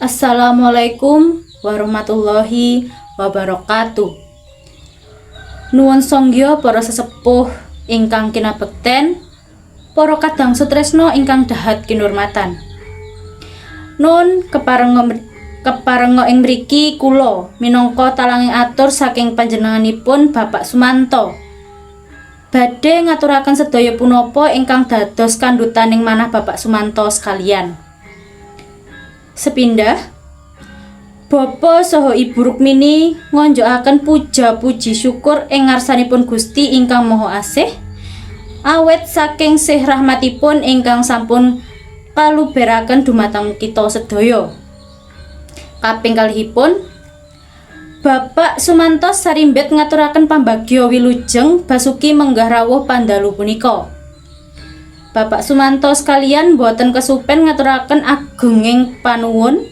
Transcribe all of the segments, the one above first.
Assalamualaikum warahmatullahi wabarakatuh. Nuwun sangya para sesepuh ingkang kinabekten, para kadang sutresna ingkang dahat kinurmatan. Nun keparenga keparenga ing mriki kula minangka talanging atur saking panjenenganipun Bapak Sumanto. Badhe ngaturaken sedaya punapa ingkang dados kandhutaning manah Bapak Sumanto sekalian. Sepindah, Bapa saha Ibu Rukmini ngonjokaken puja puji syukur ing ngarsanipun Gusti ingkang Maha Asih awet saking sih rahmatipun ingkang sampun kaluberaken dumateng kita sedaya. Kaping kalihipun, Bapak Sumanto sarimbit ngaturaken pambagya wilujeng basuki menggah rawuh pandalu punika. Bapak Sumanto sekalian boten kesupen ngaturaken agunging panuwun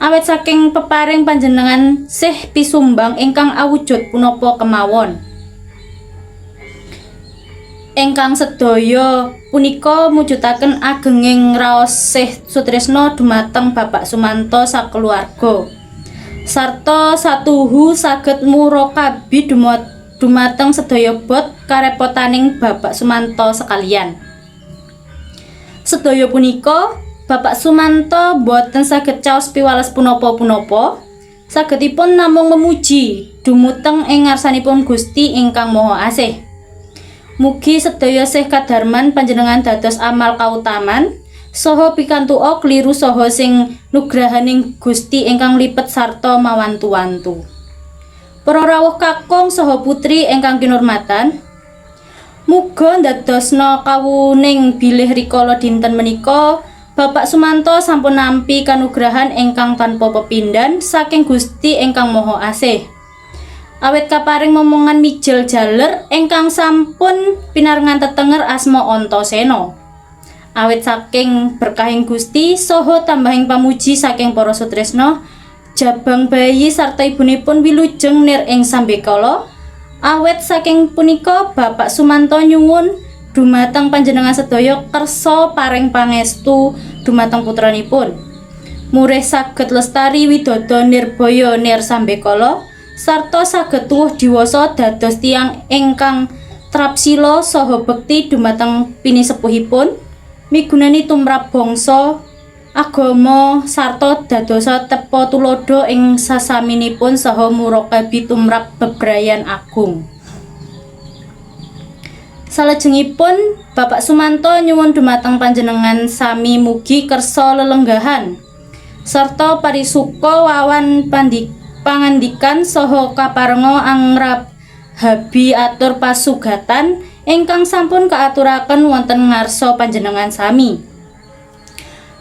awet saking peparing panjenengan sih pisumbang ingkang awujud punapa kemawon. Ingkang sedaya punika mujudaken agenging raos sih sutresna dumateng Bapak Sumanto sakeluarga. Sarta satuhu saged murakabi dumateng sedaya bot karepotaning Bapak Sumanto sekalian. Sedaya punika Bapak Sumanto boten saged caos piwales punapa-punapa. Sagedipun namung memuji dumateng ing ngarsanipun Gusti ingkang Maha Asih. Mugi sedaya sih kadarman panjenengan dados amal kautaman saha pikantuka kliru saha sing nugrahaning Gusti ingkang lipet sarta mawantu-wantu. Para rawuh kakung saha putri ingkang kinurmatan, muga ndadosna kawuning bilih rikala dinten menika Bapak Sumanto sampun nampi kanugrahan ingkang tanpa pepindhan saking Gusti ingkang Maha Asih. Awit kaparing momongan mijil jaler ingkang sampun pinarengan tetenger asma Antasena. Awit saking berkahing Gusti saha tambahing pamuji saking para sutresna, jabang bayi sarta ibunipun wilujeng nir ing sambekala. Awit saking punika Bapak Sumanto nyuwun dumateng panjenengan sedaya kersa paring pangestu dumateng putranipun. Murih saged lestari widodo nirbaya nir sambekala sarta saged tuwuh diwasa dados tiyang ingkang trapsila saha bekti dumateng pinisepuhipun, migunani tumrap bangsa, agama sarta dadosa tepa tuladha ing sasaminipun saha murakabi tumrap bebrayan agung. Salajengipun Bapak Sumanto nyuwun dumateng panjenengan sami mugi kersa lelenggahan sarta parisuka wawan pangandikan saha kaparenga angrahabi atur pasugatan ingkang sampun kaaturaken wonten ngarsa panjenengan sami.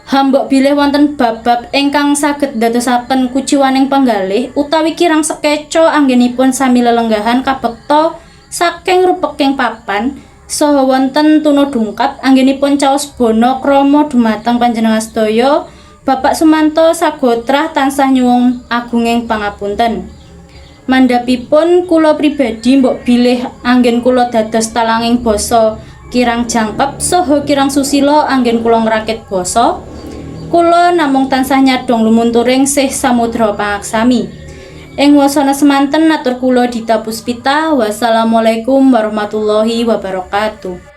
Hambok bilih wonten bab-bab ingkang saged ndadosaken kuciwaning panggalih utawi kirang sekeca anggenipun sami lelenggahan kabekta saking rupeking papan saha wonten tunodungkap anggenipun caos bana krama dumateng panjenengan sedaya, Bapak Sumanto sagotrah tansah nyuwun agunging pangapunten. Mandhapipun kula pribadi, mbok bilih anggen kula dados talanging basa kirang jangkep saha kirang susila anggen kula ngrakit basa. Kula namung tansah nyadong lumunturing sih samudra pangaksami. Ing wasana semanten atur kula, Dita Puspita. Wassalamualaikum warahmatullahi wabarakatuh.